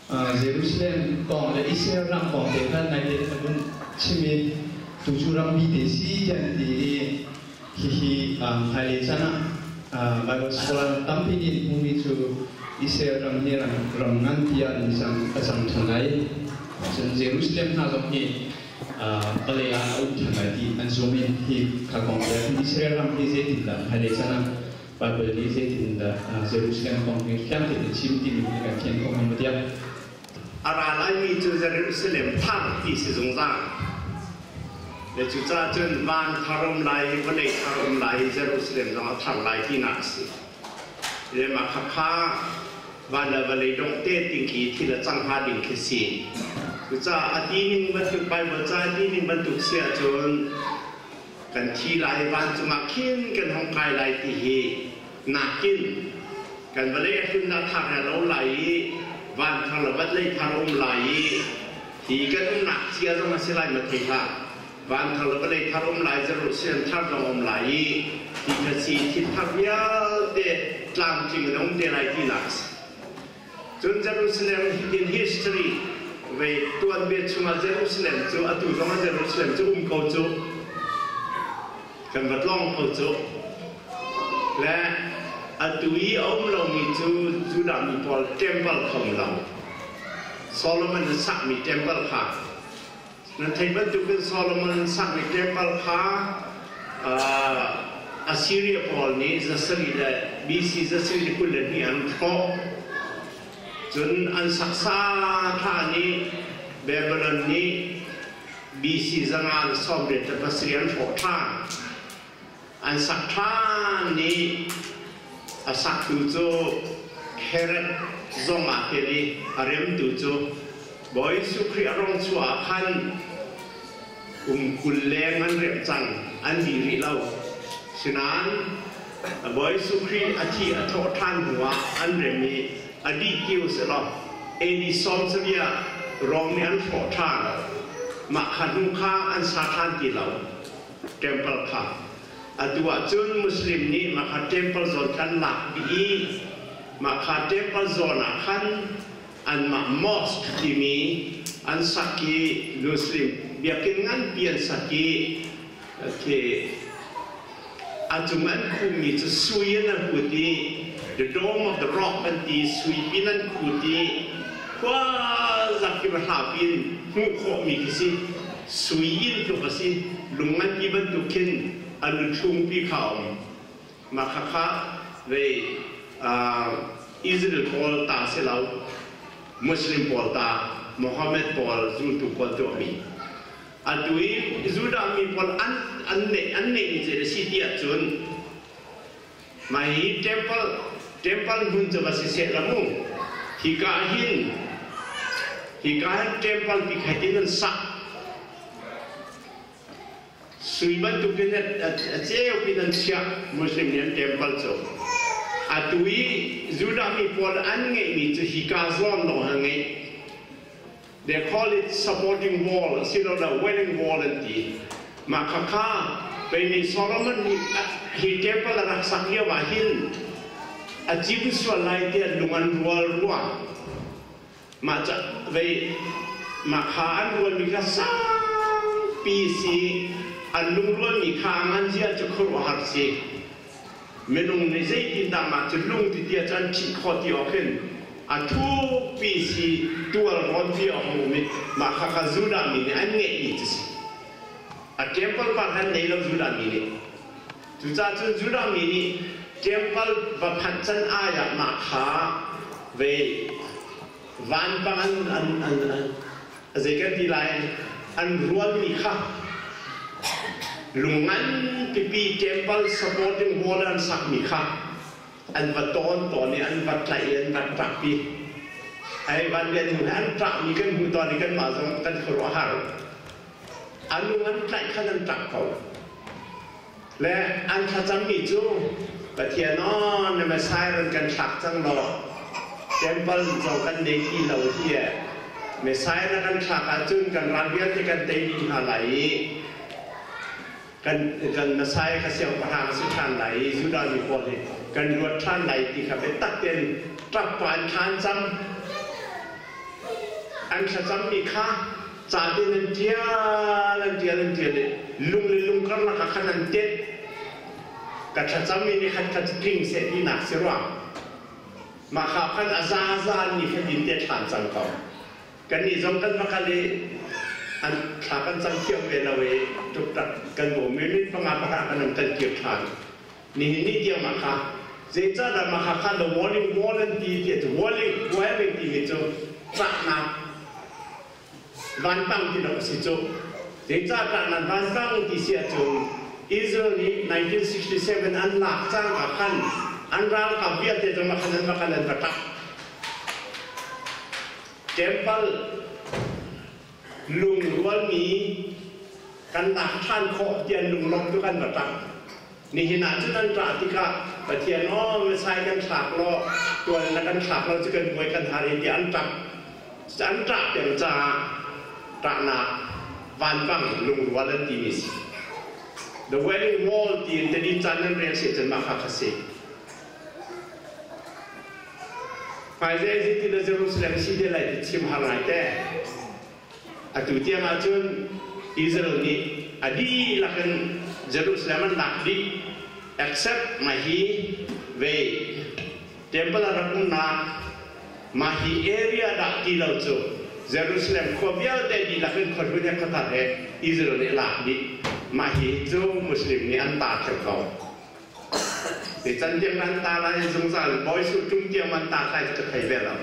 Jerusalem kong le Israel ram kong te khan naite ka vun chim i tucu rampi te si tiah an ti i hihi hmailei caan ah Bible scholar tampi nih hmuhmi cu Israel ram hi ram ngan tiah an cang a cang ṭhan lai. Cun Jerusalem hna zong hi vawlei ah a um ṭhan lai ti an zum i hi kha kong te Israel ram hi zeitindah hmailei caan ah Bible nih zeitindah Jerusalem kong hi fiang tein a chim timi hi kan fian kho hnga maw tiah. A ra laimi cu Jerusalem thar ti si zungzal. Le cucaah cun van thar um lai, vawlei thar um lai, Jerusalem zong a thar lai tinak a si. Le mah khakha van le vawlei dongh te ting khi thil a cang hnga ding khi si. Cucaah a ti ning bantuk Bible ca a ti ning bantuk si ahcun kan thi lai vancung ah khin kan hong kai lai ti hi nakin kan vawlei a hlunnak thar he lo lai i van thar le vawlei thar um lai i hi kan umnak cia zong a si lai ma thei hlah van thar le vawlei thar um lai Jerusalem thar zong um lai i hi kha si thil thar vialte tlamtling in um te lai tinak a si. Cun Jerusalem in history vei tuanbia chungah Jerusalem cu atu zongah Jerusalem cu um ko cu kan va tlawng ko cu le atu i a um lomi cu Judah mi pawl temple kha um lo. Solomon sakmi temple kha nan theih bantukin Solomon sakmi temple kha Assyria pawl nih zasarih le BC 922 an hrawh. Cun an saksa thla nih Babylon nih BC 587 an hrawh ṭhan. An sak ṭhan i a saktu cu Herod zong aa tel i a remtu cu Bawi Jesuh Khrih a rong chuah ah khan kum 20 leng an remh cang, an dih rih lo. Sinain Bawi Jesuh Khrih a thi a thawh ṭhan hnuah an rem i a dih ti u sih law AD 90 Rom nih an hrawh ṭhan. Mah kha hnu kha an sa ṭhan ti lo. Temple kha atu ahcun Muslim nih mah kha temple zawn khan lak dih i mah kha temple zawn ah khan anmah mosque timi an sak i Muslim biakinn nganpi an sak i khi a cung an khummi cu sui in an hut i the Dome of the Rock an ti, sui pin an khut i khua zapi va hla pin hmuh khawhmi khi si. Sui inn tluk a si. Lung nganpi bantuk khin a luthlungpi kha a um. Mah khakha vei Israel pawl ta si lo, Muslim pawl ta, Muhammad pawl zultu pawl tuahmi. Atu i Judah mi pawl an neihmi cu a si ti ahcun mah hi temple hmun cu va si seh la mu. Hika hin temple pi khat in an sak. Sui bantukin a ceu pin an chiah Muslim nih an temple cu. Atu i Judah mi pawl an ngeihmi cu hika zawn lawng an ngeih. They call it supporting wall asiloah wailing wall an ti. Mah khakha pei nih Solomon nih hi temple a rak sak lio ah hin a cim sual lai tiah lung an rual rua. Mah ca vei mah kha an rualmi kha sangpi si an lungrualmi kha a ngan zia cu khuaruahhar si. Minung nih zeitindah mah cu lung ti tia cu an ṭhih khawh ti awk hin a thukpi si tual rawn ti awk a um i mah khakha Judah mi nih an ngeihmi cu si. A temple pa khan nei lo Judah mi nih. Cucaah cun Judah mi nih temple va phanh can ai ah mah kha vei vanpang an zei kan ti lai an rualmi kha lung ngan pipi temple supporting wall an sakmi kha an va tawn tawn i an va tlaih i an va ṭap i ai van lian hnu an ṭahmi kan hmu tawn i kanmah zong kan khuaruahhar a lung an tlaih khan an ṭap ko le an thlacammi cu Pathian aw na Messiah ran kan thlak cang law temple zong kan nei ti lo hi Messiah na kan thlak ahcun kan ral vialte kan tei dih hna lai i kan Messiah kha siangpahrang a si ṭhan lai i Judah mi pawl hi kan luat ṭhan lai ti kha biatak tein ṭap pa an thlan cang. An thlacammi kha ca tein an ṭial, an ṭial, an ṭial i lung le lung karlak ah khan an tet. Ka thlacammi nih khat khat tling seh tinak si rua. Mah kha khan a zaza nifatin te ṭhan cang ko. Kannih zong kan va kal i an thla kan cam thiam ve lo i ṭukṭak kan bawm i minute panga pahra kan um kan kir ṭhan. Nihin ni tiang mah kha zeicahdah mah kha kha the walling wall an ti ti cu walling wearing timi cu cahnak vanpang ti dawh a si cu. Zeicahdah nan vanpang ti si ahcun Israel nih 1967 an lak cang ah khan an ralkap vialte zong ah khan an va kal an va ṭap. Temple lungrualmi kan lak ṭhan khawh ti an lunglawmh tuk an va ṭap. Nihin ah cun an ṭah tikah Pathian aw Messiah kan thlak law tuan na kan thlak lo cu kan buai kan har i tiah an ṭap. An ṭah peng caah ṭahnak vanpang lungrual an timi si. The Wailing Wall tiin tadi caan nan rel si cun mah kha kha si. Hmaizei zeitin dah Jerusalem si te lai ti chim har ngai te. Atu tiang ahcun Israel nih a dihlak in Jerusalem an lak dih except mah hi ve temple a rak umnak mah hi area dah ti lo cu Jerusalem khua vialte dihlak in khuahlun he khuathar he Israel nih a lak dih. Mah hi cu Muslim nih an ta theu ko. Ti can tiang nan ta lai zungzal bawi su tum tiang man ta lai cu ka thei ve lo.